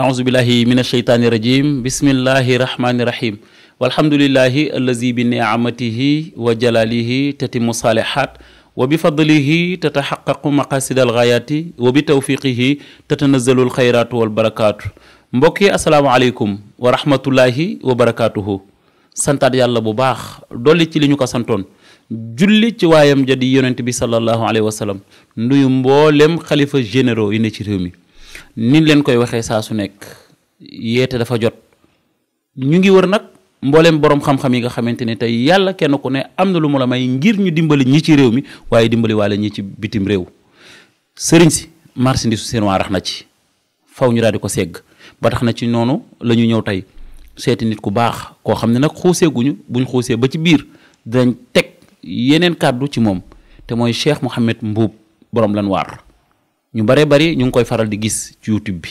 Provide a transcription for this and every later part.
أعوذ بالله من الشيطان الرجيم بسم الله الرحمن الرحيم والحمد لله الذي بنعمته وجلاله تتم الصالحات وبفضله تتحقق مقاصد الغايات وبتوفيقه تتنزل الخيرات والبركات mbokki asalaamaaleykum wa rahmatullahi wa barakaatuhu santaat yàlla bu baax dolli ci li ñu ko santoon julli ci waayam ja di yonent bi sallallahu alayhi wa sallam nuyu mboolem xalifa généraux yi ne ci réew mi nin leen koy waxee saa su nekk yeete dafa jot ñu ngi wër nag mboolem borom xam-xam yi nga xamante ne tey yàlla kenn ku ne am na lu mu la may ngir ñu dimbali ñi ci réew mi waaye dimbali waale ñi ci bitim réew sëriñ si marchandise seen waa rax na ci faw ñu daal di ko segg ba tax na ci noonu la ñu ñëw tey seeti nit ku baax koo xam ne nag xuuseeguñu buñ xuusee ba ci biir dinañ teg yeneen kàddu ci moom te mooy Cheikh Mouhamed Mboup borom lan waar ñu bare bari ñu ngi koy faral di gis ci YouTube bi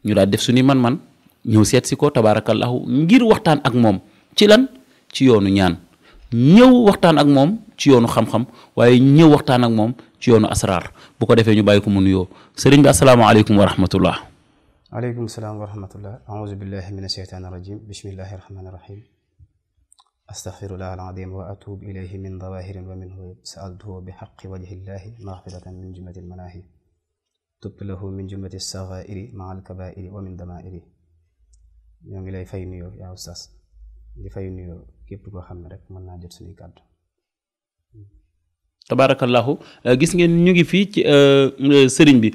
ñu daal def suñu man-man ñëw seet si ko tabaarakallahu ngir waxtaan ak moom ci lan ci yoonu ñaan ñëw waxtaan ak moom ci yoonu xam-xam waaye ñëw waxtaan ak moom ci yoonu asraar bu ko defee ñu bàyyi ko mu nuyoo sëriñ bi asalaamaaleykum wa rahmatullah. aleykum salaam wa rahmatullah. auzu billahi min asheytaani rajim bismillahi rahmaani rahim astaghfirullah al-azim wa atubu ilayhi min dawahirin wa minhu sa'altuhu bi haqqi wajhillahi maghfiratan min jumlati al-manahi tubtu lahu min jumlati as-saghairi ma al-kabairi wa min damairi. ñoo ngi lay fay nuyoo yaa ustaas di fay nuyoo képp koo xam ne rek mën naa jot suñuy kàddu. tabaarakallahu gis ngeen ñu ngi fii ci sëriñ bi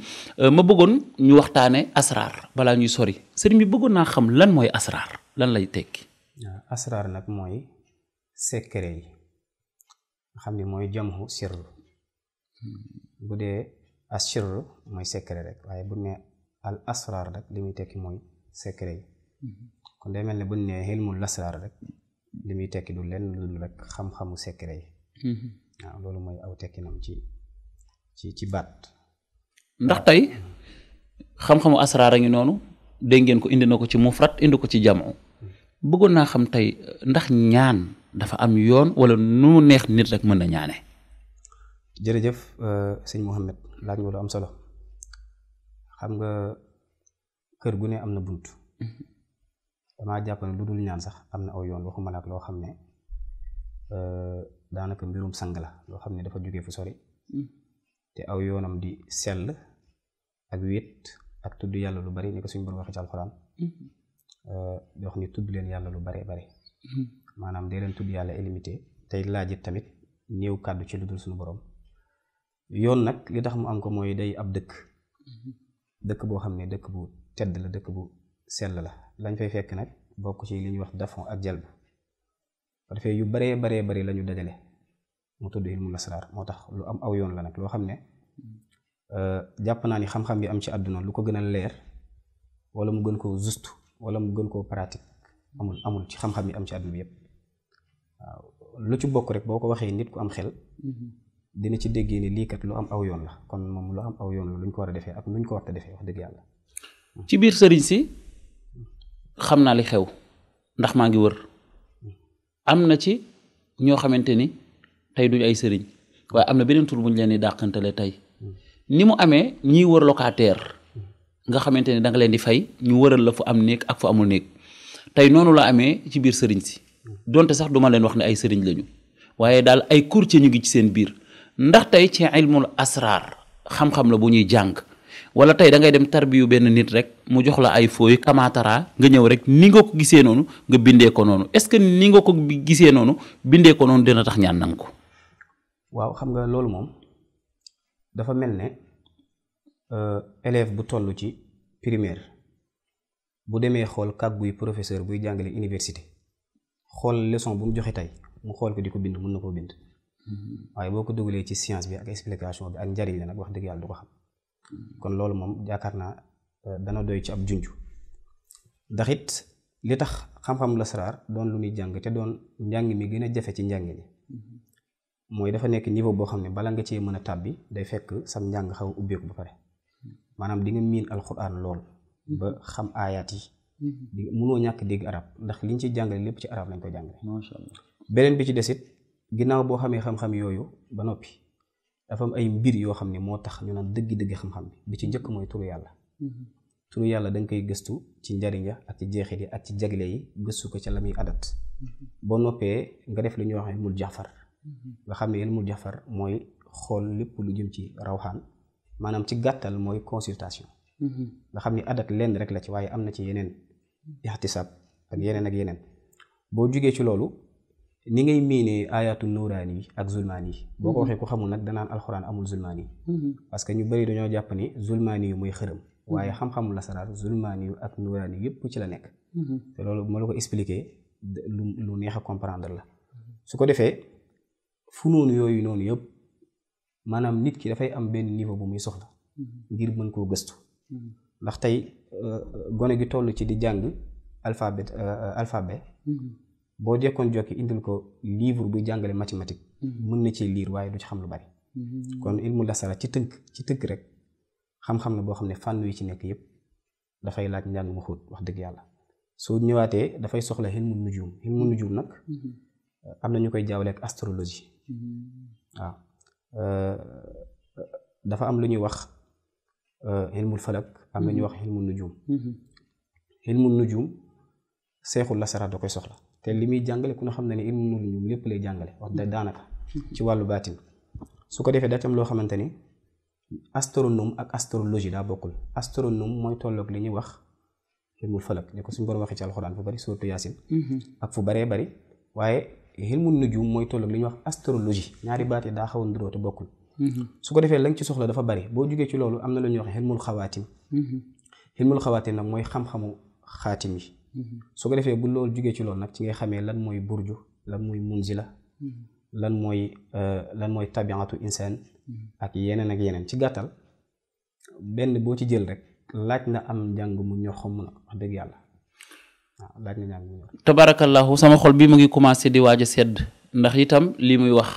ma bëggoon ñu waxtaane asraar balaa ñuy sori sëriñ bi bëggoon naa xam lan mooy asraar lan lay tekki. waaw asraar nag mooy secret yi nga xam ne mooy jamhu sirru bu dee as sirru mooy secret rek waaye bu ne al asraar rek li muy tekki mooy secret yi kon day mel ne bu ne xilmul asraar rek li muy tekki du lenn lu rek xam-xamu secret yi. waaw loolu mooy aw tekkinam ci baat. ndax tey xam-xamu asraar a ngi noonu dégg ngeen ko indi na ko ci mufrat indi ko ci jamu bëggoon naa xam tey ndax ñaan dafa am yoon wala nu mu neex nit rek mën na ñaane. jërëjëf sëñ Mouhamed laaj nga lu am solo xam nga kër gu ne am na bunt damaa jàpp ne lu dul ñaan sax am na aw yoon waxuma la ak loo xam ne daanaka mbirum sang la loo xam ne dafa jóge fu sori te aw yoonam di sell ak wét ak tudd yàlla lu bari ni ko suñu borom waxee ci alxuraan di wax ni tudd leen yàlla lu bare bare maanaam dee leen tudd yàlla illimité tey laajit tamit néew kàddu ci lu dul suñu borom yoon nag li tax mu am ko mooy day ab dëkk boo xam ne dëkk bu tedd la dëkk bu sell la lañ fay fekk nag bokk ci li ñuy wax dafon ak jalb bu defee yu baree bari la ñu dajale mu tudd ilmul asraar moo tax lu am aw yoon la nag loo xam ne jàpp naa ni xam-xam yi am ci àdduna lu ko gën a leer wala mu gën koo juste wala mu gën koo pratique amul ci xam-xam yi am ci àdduna bi yépp waaw lu ci bokk rek boo ko waxee nit ku am xel dina ci déggee ni lii kat lu am aw yoon la kon moom lu am aw yoon la luñ ko war a defee ak luñ ko war a defee wax dëgg yàlla. ci biir sëriñ si xam naa li xew ndax maa ngi wër am na ci ñoo xamante ni tey duñu ay sëriñ waaye am na beneen tur bu ñu leen di dàqantale tey ni mu amee ñiy wër locataire nga xamante ni da nga leen di fay ñu wëral la fu am néeg ak fu amul néeg tey noonu la amee ci biir sëriñ si donte sax duma leen wax ne ay sëriñ lañu waaye daal ay courtier ñu ngi ci seen biir ndax tey ci ilmul asraar xam-xam la bu ñuy jàng wala tey da ngay dem tarbiyu benn nit rek mu jox la ay fooy kamaatara nga ñëw rek ni nga ko gisee noonu nga bindee ko noonu est-ce que ni nga ko gisee noonu bindee ko noonu dina tax ñaan nangu ko. waaw xam nga loolu moom dafa mel ne élève bu toll ci primaire bu demee xool kàgguy professeur buy jàngale université xool leçon bu mu joxe tey mu xool ko di ko bind mën na koo bind waaye boo ko dugalee ci science bi ak explication bi ak njariñ la nag wax dëgg yàlla du ko xam. kon loolu moom yaakaar naa dana doy ci ab junj ndax it li tax xam-xam lasraar doon lu ñuy jàng te doon njàng mi gën a jafe ci njàng mi mooy dafa nekk niveau boo xam ne bala nga cee mën a tàbbi day fekk sam njàng xaw a ubbeeku ba pare maanaam di nga miin alxuraan lool ba xam aayaat yi di mënoo ñàkk dégg arab ndax liñ ci jàngale lépp ci arab lañ ko jàngale. Masha Allah. Beneen bi ci desit ginnaaw boo xamee xam-xam yooyu ba noppi dafa am ay mbir yoo xam ne moo tax ñu naan dëgg-dëgg xam-xam bi ci njëkk mooy turu yàlla turu yàlla da nga koy gëstu ci njariñ ya ak ci jeexit yi ak ci jagle yi gëstu ko ca la muy adat boo noppee nga def li ñuy wax ilmul jaxfar nga xam ne ilmul jaxfar mooy xool lépp lu jëm ci rawxaan maanaam ci gàttal mooy consultation nga xam ni adat lenn rek la ci waaye am na ci yeneen ixtisaab ak yeneen boo jugee ci loolu ni ngay miinee ayaatu nuuraani yi ak zulmaani yi boo ko waxee ku xamul nag danaan alxuraan amul zulmaani yi parce que ñu bëri dañoo jàpp ni zulmaani yi mooy xërëm waaye xam-xamul lasaraar zulmaani yu ak nuuraani yu yëpp ci la nekk te loolu moo la ko expliquer lu neex a comprendre la su ko defee funuun yooyu noonu yëpp maanaam nit ki dafay am benn niveau bu muy soxla ngir mën koo gëstu ndax tey gone gi toll ci di jàng alphabet boo jekkoon jokki indil ko livre buy jàngale mathématique mën na ci lire waaye du ci xam lu bari kon ilmu lasara ci tënk rek xam-xam la boo xam ne fànn yi ci nekk yëpp dafay laaj njàng mu xóot wax dëgg yàlla soo ñëwaatee dafay soxla ilmu nujum nag am na ñu koy jaawale ak astrologie waaw dafa am lu ñuy wax ilmul falak am na ñuy wax ilmu nujum seexul lasara da koy soxla te li muy jàngale ku ne xam ne ne ilmu nujum lépp lay jàngale wax daanaka ci wàllu baatin su ko defee datam loo xamante ni astronome ak astrologie daa bokkul astronome mooy tolloog li ñuy wax ilmul falak ni ko suñu borom waxee ci alxuraan fu bari suuratu yaasin ak fu baree bari waaye ilmul nujum mooy tolloog li ñuy wax astrologie ñaari baat yi daa xaw a nduroo te bokkul su ko defee la nga ci soxla dafa bari boo jugee ci loolu am na lu ñuy wax ilmul xawaatim nag mooy xam-xamu xaatim yi su ko defee bu loolu jugee ci loolu nag ci ngay xamee lan mooy burju lan mooy munzila lan mooy tabiatu insaan ak yeneen ci gàttal benn boo ci jël rek laaj na am njàng mu ñor xomm na wax dëgg yàlla waaw laaj na njàng mu ñor tabarakallahu sama xol bi mu ngi commencé di waaj a sedd ndax itam li muy wax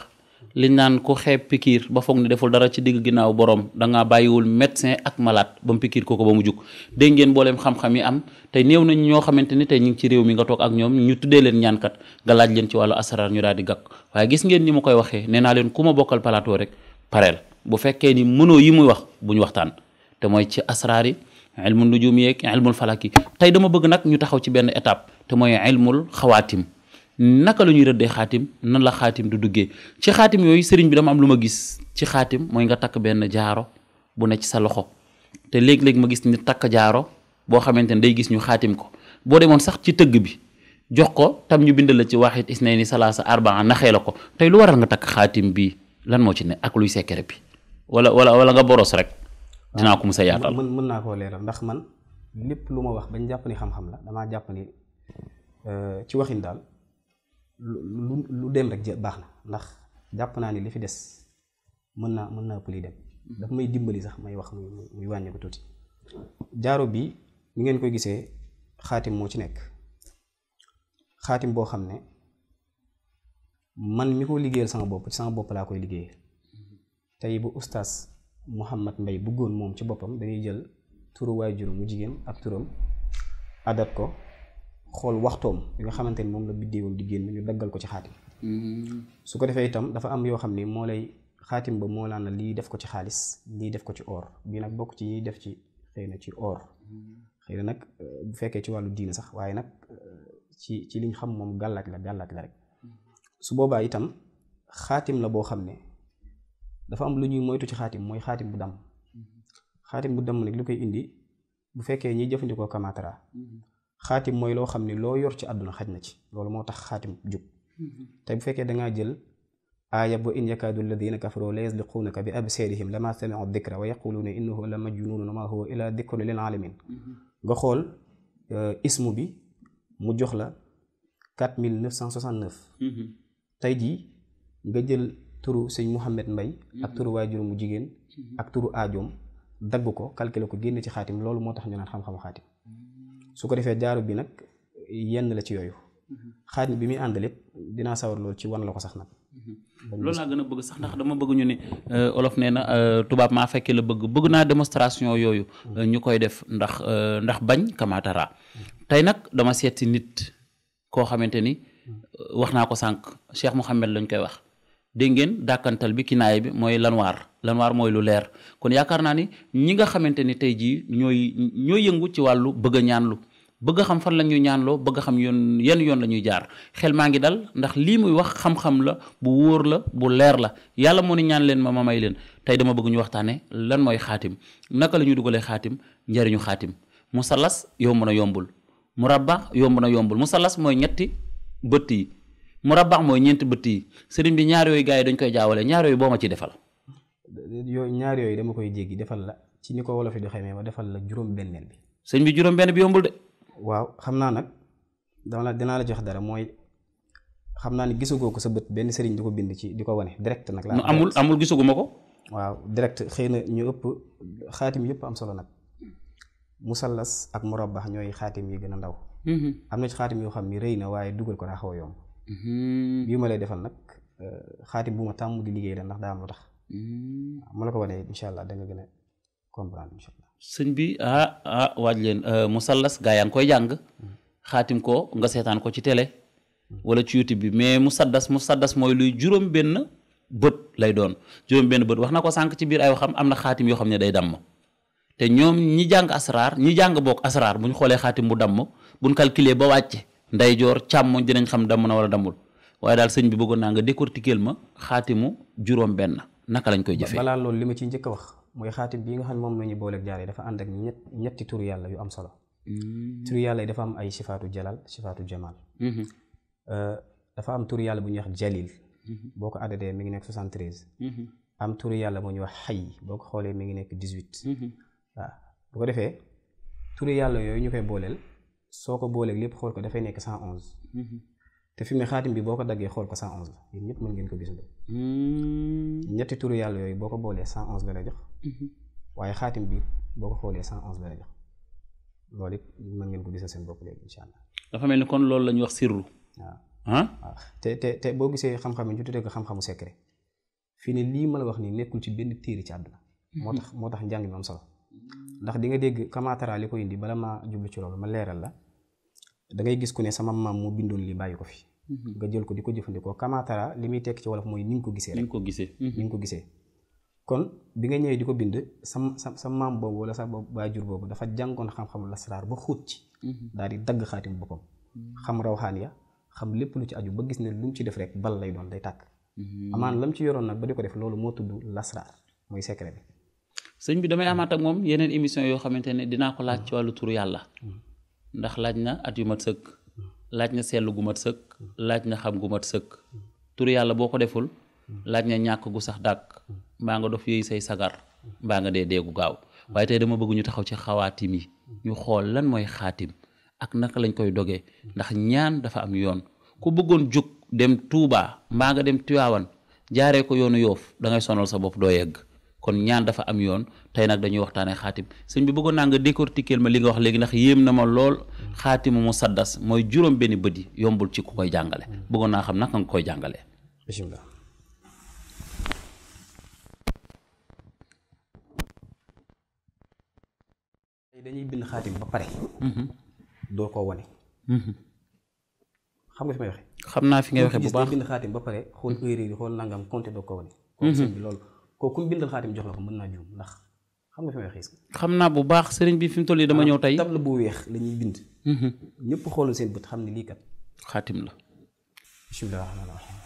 liñ naan ku xeeb pikiir ba foog ni deful dara ci digg ginnaaw borom dangaa bàyyiwul médecin ak malade ba mu pikiir ko ba mu jug dégg ngeen booleem xam-xam yi am tey néew nañ ñoo xamante ni tey ñu ngi ci réew mi nga toog ak ñoom ñu tuddee leen ñaankat nga laaj leen ci wàllu asrar ñu daal di gàkk waaye gis ngeen ni mu koy waxee nee naa leen ku ma bokkal plateau rek pareel bu fekkee ni mënoo yi muy wax bu ñu waxtaan te mooy ci asraar yi ilmul nujum yeeg ilmul falak yi tey dama bëgg nag ñu taxaw ci benn étape te mooy ilmul xawaatim naka la ñuy rëddee xaatim nan la xaatim du duggee ci xaatim yooyu sëriñ bi dama am lu ma gis ci xaatim mooy nga takk benn jaaro bu ne ci sa loxo te léeg-léeg ma gis nit takk jaaro boo xamante ne day gis ñu xaatim ko boo demoon sax ci tëgg bi jox ko tam ñu bind la ci waxit isnayni salaasa arbaa naxee la ko tey lu waral nga takk xaatim bii lan moo ci ne ak luy secret bi wala nga boros rek dinaa ko musa yaatal mën naa koo leeral ndax man lépp lu ma wax bañ jàpp ni xam-xam la damaa jàpp ni ci waxin daal lu dem rek baax na ndax jàpp naa ni li fi des mën naa ëpp li dem daf may dimbali sax may wax muy wàññi ko tuuti jaaro bi ni ngeen koy gisee xaatim moo ci nekk xaatim boo xam ne man mi ko liggéeyal sama bopp laa koy liggéeyee tey bu ustaas Mouhamad Mbay bëggoon moom ci boppam dañuy jël turu waajuram mu jigéen ak turam adat ko xool waxtoom bi nga xamante ni moom la biddeewam di génn ñu daggal ko ci xaatim su ko defee itam dafa am yoo xam ni moo lay xaatim ba moo laan na lii def ko ci xaalis lii def ko ci or bii nag bokk ci ñiy def ci xëy na ci or xëy na nag bu fekkee ci wàllu diine sax waaye nag ci liñ xam moom gàllaaj la rek su boobaa itam xaatim la boo xam ne dafa am lu ñuy moytu ci xaatim mooy xaatim bu damm xaatim bu damm nag li koy indi bu fekkee ñiy jëfandikoo kamatara xaatim mooy loo xam ne loo yor ci àdduna xaj na ci loolu moo tax xaatim jub te bu fekkee dangaa jël aaya wa in yakaadu alladina kafaru la yasliquunaka bi absaarihim lama samiu dikra wa yaquluuna innahu la majnunun wa ma huwa illa dikrun lil alamin nga xool ismu bi mu jox la 4969 tey jii nga jël turu sëñ Mouhamed Mbay ak turu waajuru mu jigéen ak turu aajoom dagg ko calculer ko génn ci xaatim loolu moo tax ñu naan xam-xamu xaatim su ko defee jaaro bi nag yenn la ci yooyu xaatim bi muy ànd lépp dinaa sawar loolu ci wan la ko sax nag loolu laa gën a bëgg sax ndax dama bëgg ñu ne olof nee na tubaab maa fekkee la bëgg naa démonstration yooyu ñu koy def ndax bañ kamatara tey nag dama seet si nit koo xamante ni wax naa ko sànq Cheikh Mouhamed lañ koy wax dégg ngeen dàkkantal bi kinaaya bi mooy lanwaar mooy lu leer kon yaakaar naa ni ñi nga xamante ni tey jii ñooy yëngu ci wàllu bëgg a ñaanlu bëgg a xam fan la ñuy ñaanloo bëgg a xam yan yoon la ñuy jaar xel maa ngi dal ndax lii muy wax xam-xam la bu wóor la bu leer la yàlla moo ni ñaan leen ma may leen tey dama bëgg ñu waxtaane lan mooy xaatim naka la ñuy dugalee xaatim njariñu xaatim musallas yomb na yombul murabba yomb na yombul musallas mooy ñetti bëtt yi murabba mooy ñeenti bëtt yi sëriñ bi ñaar yooyu gars yi dañ koy jaawale ñaar yooyu boo ma ci defal ñaar yooyu dama koy jéggi defal la ci ni ko wolof yi di xamee ma defal la juróom-benneel bi sëñ bi juróom-benn bi yombul de waaw xam naa nag dinaa la jox dara mooy xam naa ni gisagoo ko sa bët benn sëriñ di ko bind ci di ko wane direct nag la amul gisaguma ko waaw direct xëy na ñu ëpp xaatim yëpp am solo nag musallas ak murabbax ñooy xaatim yi gën a ndaw am na ci xaatim yoo xam ni rëy na waaye dugal ko daa xaw a yomb bii ma lay defal nag xaatim bu ma tàmm di liggéey la ndax daa am lu tax ma la ko wane incha allah da nga gën a comprendre incha allah sëñ bi waaj leen musallas gaa yaa ngi koy jàng xaatim ko nga seetaan ko ci télé wala ci YouTube bi mais musaddas mooy luy juróom benn bët lay doon juróom benn bët wax na ko sànq ci biir ay waxam am na xaatim yoo xam ne day damm te ñoom ñi jàng bokk asraar bu ñu xoolee xaatim bu damm buñ calculer ba wàcce ndeyjoor càmmoñ dinañ xam damm na wala dammul waaye daal sëñ bi bëggoon naa nga décortiquer ma xaatimu juróom benn naka lañ koy jëfee balaa loolu li ma ciy njëkk a wax mooy xaatim bii nga xam ne moom la ñu booleeg jaaree dafa ànd ak ñetti turu yàlla yu am solo turu yàlla yi dafa am ay sifaatu jalal sifaatu jamal dafa am turu yàlla bu ñuy wax jalil boo ko addadee mi ngi nekk 73 am turu yàlla moo ñuy wax xay boo ko xoolee mi ngi nekk 18 waaw bu ko defee turu yàlla yooyu ñu koy booleel soo ko booleeg lépp xool ko dafay nekk 111 te fi mu ne xaatim bi boo ko daggee xool ko 111 la yéen ñëpp mën ngeen ko gisandoo ñetti turu yàlla yooyu boo ko boolee 111 la lay jox waaye xaatim bi boo ko xoolee 111 la lay jox loolu it mën ngeen ko gisal seen bopp léegi incha allah. dafa mel ni kon loolu la ñuy wax sirru. waaw te boo gisee xam-xam yi ñu tuddee ko xam-xamu secret fii ne lii ma la wax nii nekkul ci benn téere ci àdduna. moo tax njàng mi am solo ndax di nga dégg kamaatara li ko indi bala maa jublu ci loolu ma leeral la da ngay gis ku ne sama maam moo bindoon li bàyyi ko fi. nga jël ko di ko jëfandikoo kamaatara li muy tekk ci wolof mooy ni nga ko gisee rek. ni nga ko gisee. kon bi nga ñëwee di ko bind sa maam boobu wala sa waajur boobu dafa jàngoon xam-xamu lasraar ba xóot ci. daal di dagg xaatim boppam. xam rawxaan ya xam lépp lu ci aju ba gis ne lu mu ci def rek bal lay doon day tàkk. amaan lam ci yoroon nag ba di ko def loolu moo tudd lasraar mooy secret bi. sëñ bi damay amaat ak moom yeneen émission yoo xamante ne dinaa ko laaj ci wàllu turu yàlla. ndax laaj na at yu mat sëkk. laaj na seetlu gu mat sëkk. laaj na xam gu mat sëkk. turu yàlla boo ko deful. laaj na ñàkk gu sax dàkk. mbaa nga dof yooyu say sagar. mbaa nga dee deegu gaaw. waaye tey dama bëgg ñu taxaw ci xawaatim yi. ñu xool lan mooy xaatim. ak naka lañ koy dogee. ndax ñaan dafa am yoon. ku bëggoon jóg dem Touba mbaa nga dem Tiwaawan jaaree ko yoonu Yoof da ngay sonal sa bopp doo yegg. kon ñaan dafa am yoon tey nag dañuy waxtaanee xaatim sëñ bi bëggoon naa nga décortiquer ma li nga wax léegi ndax yéem na ma lool xaatimu musaddas mooy juróom benn bët yi yombul ci ku koy jàngale bëggoon naa xam naka nga koy jàngalee. bismillah. dañuy bind xaatim ba pare. doo ko wane. xam nga fi may waxee. xam naa fi ngay waxee bu baax bind xaatim ba pare xool heure yi xool nangam compté doo ko wane. kon sëñ bi loolu. kooku ku bindal xaatim jox la ko mën naa juum ndax xam nga fi may xiis xam naa bu baax sëriñ bi fi mu toll nii dama ñëw tey table bu weex la ñuy bind ñëpp xoolal seen bët xam ne lii kat xaatim la bismillah rahmaani rahiim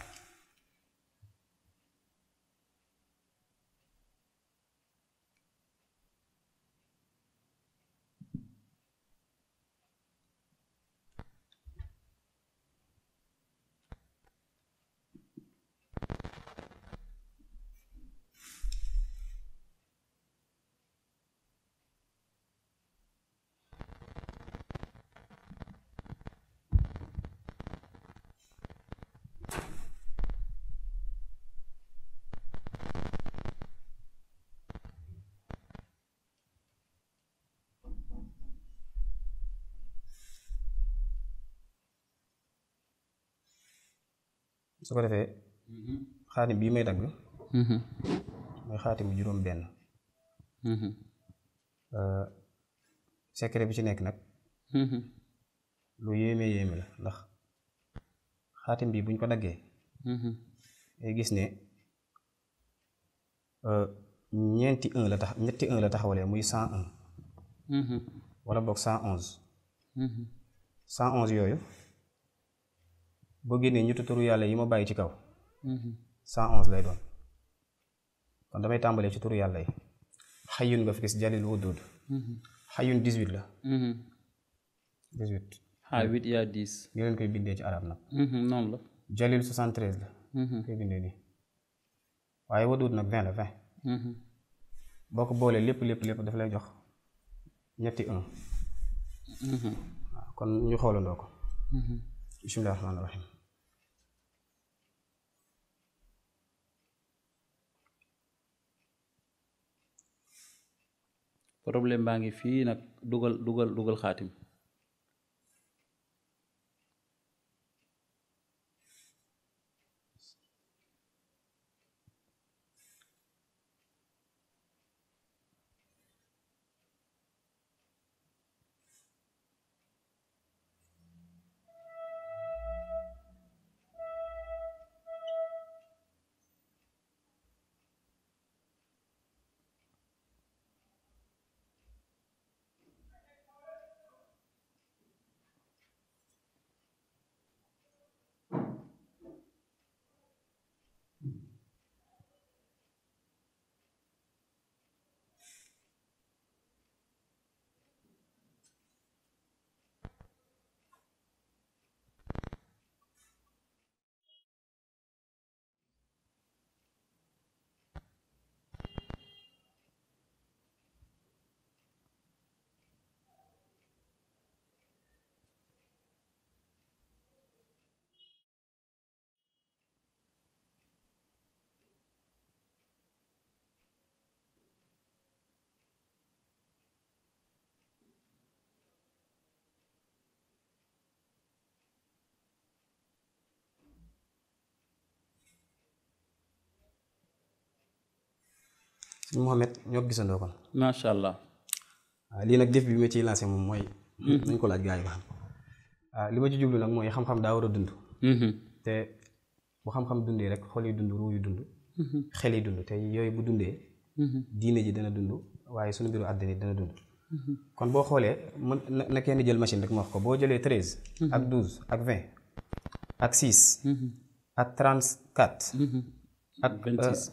su ko defee xaatim bii may dagg mooy xaatim bu juróom benn secret bi ci nekk nag lu yéeme la ndax xaatim bi buñ ko daggee ngay gis ne ñeenti 1 la tax ñetti 1 la taxawalee muy 101 wala boog 111 111 yooyu boo génnee ñetti turu yàlla yi ma bàyyi ci kaw 111 lay doon kon damay tàmbalee ci turu yàlla yi xayun nga fi gis jalil wudud xayun 18 la 18 8 yaa 10 ñu leen koy bindee ci arab nag noonu la jalil 73 la koy bindee nii waaye wudud nag 20 la 20 boo ko boolee lépp dafa lay jox ñetti 1 waaw kon ñu xoolandoo ko bismillahi rahmaani rahim problème baa ngi fii nag dugal xaatim sëñ Mouhamed ñoo gisandoo kon macha allah. waaw lii nag def bi ma ciy lancé moom mooy nañ ko laaj gars yi ba xam waaw li ma ci jublu nag mooy xam-xam daa war a dund te bu xam-xam dundee rek xol yi dund ruu yu dund xel yi dund te yooyu bu dundee diine ji dana dund waaye suñu mbiru àddina dana dund kon boo xoolee mën na kenn jël machine rek ma wax ko boo jëlee 13 ak 12 ak 20 ak 6 ak 34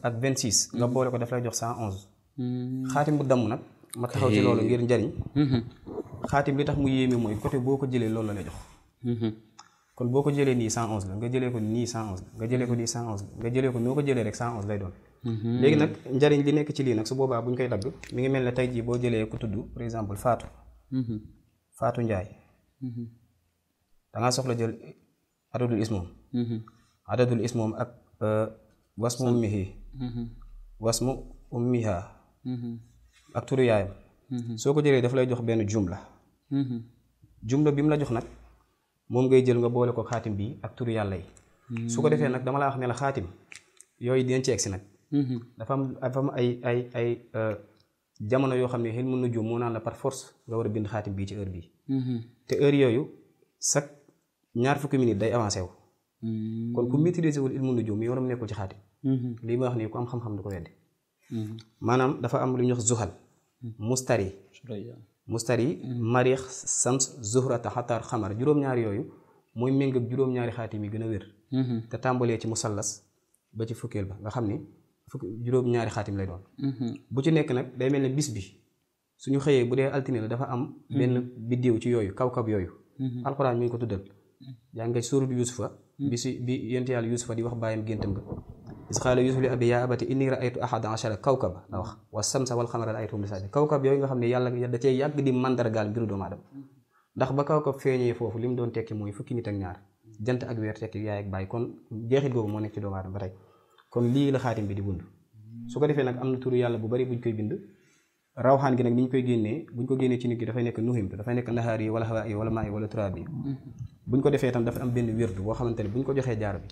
ak 26 nga boole ko daf lay jox 111 xaatim bu damm nag ma taxaw ci loolu ngir njariñ xaatim li tax mu yéeme mooy côté boo ko jëlee loolu la lay jox kon boo ko jëlee nii 111 la nga jëlee ko nii 111 la nga jëlee ko nii 111 la nga jëlee ko noo ko jëlee rek 111 lay doon léegi nag njariñ li nekk ci lii nag su boobaa bu ñu koy dagg mi ngi mel ne tey jii boo jëlee ku tudd par exemple Faatu Njaay dangaa soxla jël adadul ismoom ak wasmu ummiha ak turu yaayam soo ko jëlee daf lay jox benn jumla bi mu la jox nag moom ngay jël nga boole ko xaatim bi ak turu yàlla yi su ko defee nag dama laa wax ne la xaatim yooyu dinañ ci egsi nag dafa am ay jamono yoo xam ne xel mën na juum moo naan la par force nga war a bind xaatim bii ci heure bii te heure yooyu chaque ñaar fukki minute day avancé wu kon ku maîtriser wul ilmu nujum mi yoonam nekkul ci xaatim lii ma wax nii ku am xam-xam du ko weddi maanaam dafa am lu ñuy wax zuhal mustari mariix sams zuhrata xataar xamar juróom-ñaari yooyu mooy méng ak juróom-ñaari xaatim yi gën a wér te tàmbalee ci musallas ba ci fukkeel ba nga xam ni juróom-ñaari xaatim lay doon bu ci nekk nag day mel ne bis bi suñu xëyee bu dee altine la dafa am benn biddéew ci yooyu kawkab yooyu alxuraan mi ngi ko tuddal yaa ngi suuratu yusufa bi yent yàlla yusufa di wax bàyyam géntam nga is qaala yusuf li abi yaa abati inni raaytu ahada ashara kawkaba la wax wa samsa wal xamara raaytuhum li saajidin kawkab yooyu nga xam ne yàlla da cee yàgg di mandargaal mbiru doomu aadama ndax ba kawkab feeñee foofu li mu doon tekki mooy fukki nit ak ñaar jant ak weer tekki yaay ak bàyyi kon jeexit googu moo nekk ci doomu aadama ba tey kon lii la xaatim bi di bund su ko defee nag am na turu yàlla bu bari buñ koy bind rawxaan gi nag ni ñu koy génnee buñ ko génnee ci nit ki dafay nekk nuhimtu dafay nekk nahaar yi wala hawaa yi wala maa yi wala turaab yi buñ ko defee tam dafa am benn wérdu boo xamante ne buñ ko joxee jaar bi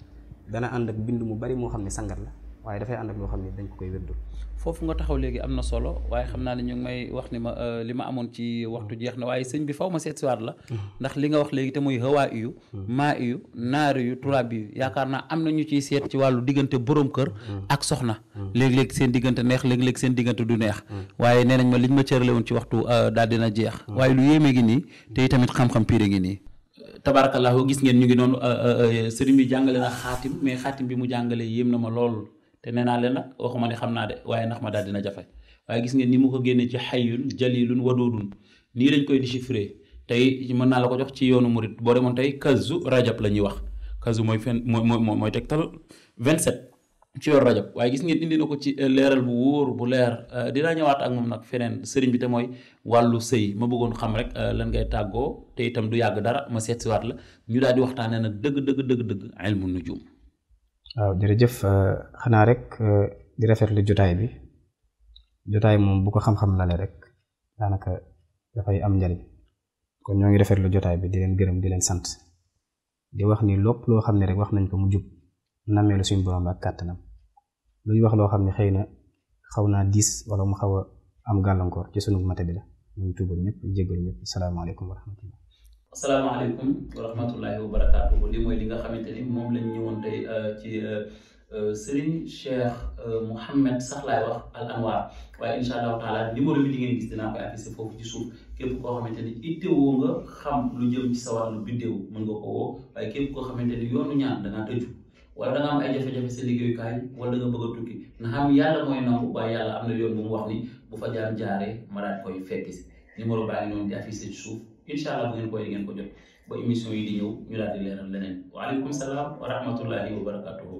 dana ànd ak bind mu bari moo xam ne sangat la waaye dafay ànd ak loo xam ne dañ ko koy wérdul. foofu nga taxaw léegi am na solo waaye xam naa ne ñu ngi may wax ni ma li ma amoon ci waxtu jeex na waaye sëñ bi faw ma seet siwaat la ndax li nga wax léegi te muy hawaa iyu maa iyu naari yu turaab yu yaakaar naa am na ñu ciy seet ci wàllu diggante borom kër ak soxna léeg-léeg seen diggante neex léeg-léeg seen diggante du neex waaye nee nañ ma liñ ma cërale woon ci waxtu daal dina jeex waaye lu yéeme ngi nii te tamit xam-xam piire ngi nii tabarakallahu gis ngeen ñu ngi noonu sëriñ bi jàngale na xaatim mais xaatim bi mu jàngale yéem na ma lool te nee naa leen nag waxuma ne xam naa de waaye ndax ma daal dina jafe waaye gis ngeen ni mu ko génnee ci xayyun jalilun wadoodun nii lañ koy déchiffrer tey mën naa la ko jox ci yoonu murit boo demoon tey kazu rajab la ñuy wax kazu mooy mooy tegtal 27 ci yoonu rajab waaye gis ngeen indi na ko ci leeral bu wóor bu leer dinaa ñëwaat ak moom nag feneen sëriñ bi te mooy wàllu sëy ma bëggoon xam rek lan ngay tàggoo te itam du yàgg dara ma seet siwaat la ñu daal di waxtaanee nag dëgg ilmu nujum. waaw jërëjëf xanaa rek di rafetlu jotaay moom bu ko xam-xam lale rek daanaka dafay am njariñ kon ñoo ngi rafetlu jotaay bi di leen gërëm di leen sant di wax ni lépp loo xam ne rek wax nañ ko mu jub nameelu suñu borom ak kàttanam lu ñu wax loo xam ne xëy na xaw naa diis wala mu xaw a am gàllankoor ci sunu mate bi la ñu ngi tuubal ñëpp jéggalu ñëpp asalaamaaleykum wa rahmatullah. asalaamaaleykum wa rahmatullahi wa barakaatuhu li mooy li nga xamante ni moom lañ ñëwoon tey ci Serigne Cheikh Mouhamed sax laay wax Al Anwar waaye incha allahu taala numéro bi di ngeen gis dinaa koy affiché foofu ci suuf képp koo xamante ni ittewoo nga xam lu jëm ci sa wàllu biddéew mën nga ko woo waaye képp koo xamante ni yoonu ñaan dangaa tëju wala da nga am ay jafe-jafe sa liggéeyukaay wala da nga bëgg a tukki na xam yàlla mooy nangu waaye yàlla am na yoon bu mu wax ni bu fa jaaree ma daal koy fekk si numéro baa ngi noonu di affiché ci suuf incha allah bu ngeen koy di ngeen ko jot ba émission yi di ñëw ñu daal di leeral leneen waaleykum salaam wa rahmatullahi wa barakatuhu